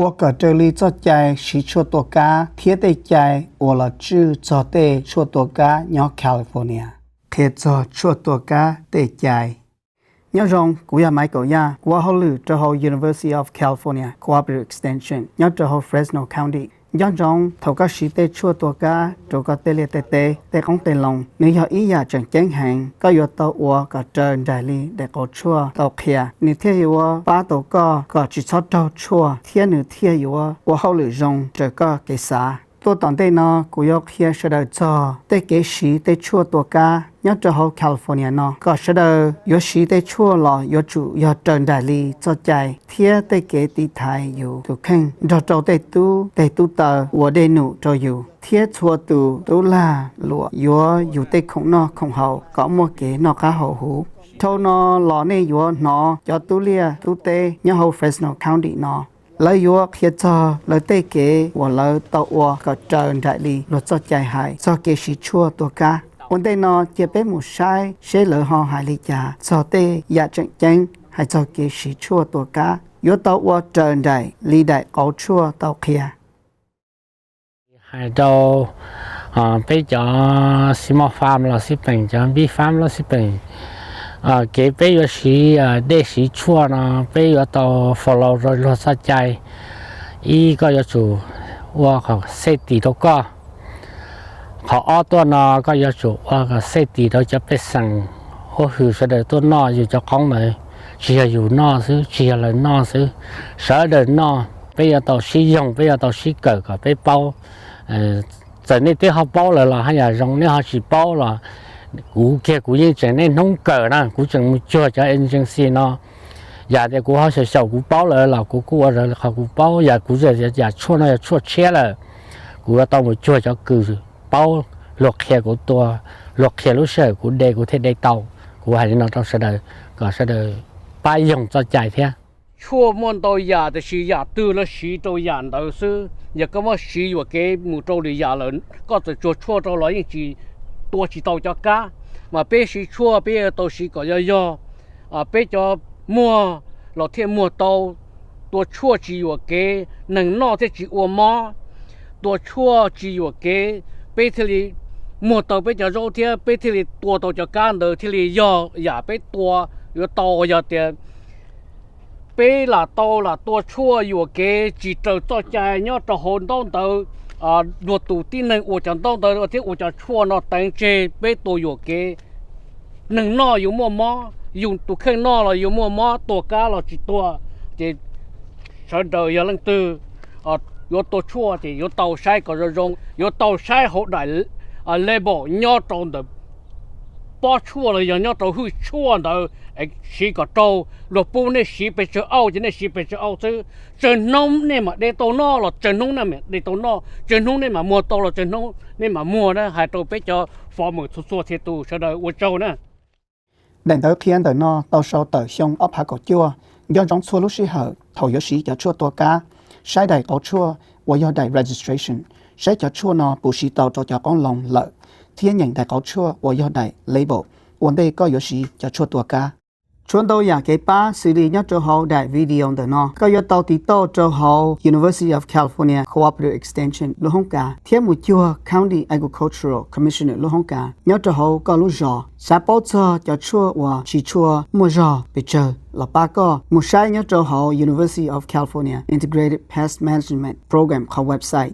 Ua kom raws li txoj cai siv tshuaj tua kab thiab tej cai uas los tswj txog tej tshuaj tua kab nyob California. Qhia txog tshuaj tua kab tej cai. Nyob zoo, kuv yog Maiv Kaum Yaj, kuv ua hauj lwm rau hauv University of California Cooperative Extension nyob rau hauv Fresno County. Nco ntsoov thaum koj siv tej tshuaj tua kab rau koj tej liaj tej teb, tej qoob tej loo, nws yog ib yam tseem ceeb heev. Koj yuav tau ua kom raws nraim li daim qauv tshuaj tau qhia, nws thiaj yuav pab tau koj kom tsis txhob raug tshuaj thiab nws thiaj yuav ua hauj lwm zoo raws koj kev xav. Tuaj tom ntej no kuv yuav qhia sawv daws txog tej kev siv tej tshuaj tua kab nyob rau hauv California no, kom sawv daws yuav siv tej tshuaj los yuav tsum yog raws nraim li txoj cai thiab tej kev tiv thaiv yus tus kheej nrog rau tej tub teg tub taw ua dej num rau yus thiab txhua tus tub lag luam yuav yus tej khoom noj khoom haus kom muaj kev noj qab haus huv. Dhau no los nej yuav hnov cov tub liaj tub teb nyob hauv Fresno County no, lawv yuav qhia txog lawv tej kev uas lawv tau ua kom raws nraim li luag txoj cai hais txog kev siv tshuaj tua kab. Ua ntej no cia peb mus saib seb lawv ho hais li cas txog tej yam tseem ceeb hais txog kev siv tshuaj tua kab. Yuav tau ua raws nraim li daim qauv tshuaj tau qhia. Hais rau peb cov small farm los xij peem, cov big farm los xij peem, kev peb yuav siv dej siv tshuaj no peb yuav tau follow rau luag txoj cai. Ib, koj yuav tsum ua kom safety rau koj. Qhov ob tuaj no koj yuav tsum ua kom safety rau cov pej xeem, ua hwm sawv daws tuaj noj yus cov qoob ntawd. Tsis yog yus noj xwb, tsis yog lawv noj xwb, sawv daws noj. Peb yuav tau sib yoog, peb yuav tau sib kawm kom peb paub. Txawm nej twb ho paub lawm los haj yam zoo, nej ho tsis paub los kuv kiag kuv yeej tseem niaj hnub kawm na, kuv tseem mus cuag cov agency no. Yam tias kuv ho xyaum xyaum kuv paub lawm los kuv kuj ua raws li qhov kuv paub. Yam kuv, yam tshuaj no yog tshuaj tshiab lawm, kuv yuav tau mus cuag cov kws paub, luag qhia kuv tua, luag qhia lub sij hawm kuv de kuv thiaj de tau. Kuv hais li no rau sawv daws kom sawv daws pab yoog txoj cai thiab. Tshuaj muaj ntau yam tiam sis yam twg lawv siv rau yam ntawd xwb. Yog koj muab siv yuam kev mus rau lwm yam lawm, koj txawm tsuag tshuaj rau los yeej tsis, tua tsis tau cov kab. Mas peb siv tshuaj peb yuav tau siv kom yog yog, peb cov muag los thiaj muag tau. Tua tshuaj tsis yuam kev neeg noj thiaj tsis ua mob. Tua tshuaj tsis yuam kev peb thiaj li muag tau peb cov zaub thiab peb thiaj li tua tau cov kab ntawd thiaj li yog yam peb tua. Yuav tau yog tias peb lam tau lam tua tshuaj yuam kev tsis raws txoj cai nyob rau hauv ntaub ntawv, luag tus tib neeg ua cov ntaub ntawv thiab ua cov tshuaj no teev tseg peb tua yuam kev. Neeg noj yuav muaj mob, yus tus kheej noj los yuav muaj mob, tua kab los tsis tuag. Ces sawv daws yog leej twg yuav tua tshuaj ces yuav tau saib kom zoo zoo, yuav tau saib hauv daim label nyob rau ntawm pob tshuaj los yog nyob rau hwj tshuaj ntawd, siv kom raug. Luag pub nej siv pes tsawg auj ces nej siv pes tsawg auj xwb. Tsawg hnub nej mam de tau noj los tsawg hnub nej mam de tau noj, tsawg hnub nej mam muag tau los tsawg hnub nej mam muag na. Hais rau peb cov farmer txhua txhua txhia tus sawv daws ua tsaug na. Daim ntawv qhia ntawm no tau sau tawm xyoo ob phav kaum cuaj. Nco ntsoov txhua lub sij hawm thaum yuav siv cov tshuaj tua kab, saib daim qauv tshuaj uas yog daim registration, saib cov tshuaj no puas siv tau rau cov qoob loo lawm, thiab nyeem daim qauv tshuaj uas yog daim label ua ntej koj yuav siv cov tshuaj tua kab. Tshuav ntau yam kev pab xws li nyob rau hauv daim video ntawm no. Koj yuav tau tiv tauj rau hauv University of California Cooperative Extension lub hoob kas thiab mus cuag County Agricultural Commissioner lub hoob kas nyob rau hauv koj lub zos. Xav paub txog cov tshuaj uas siv tshuaj muaj zog pes tsawg los pab koj mus saib nyob rau hauv University of California Integrated Pest Management Program qhov website.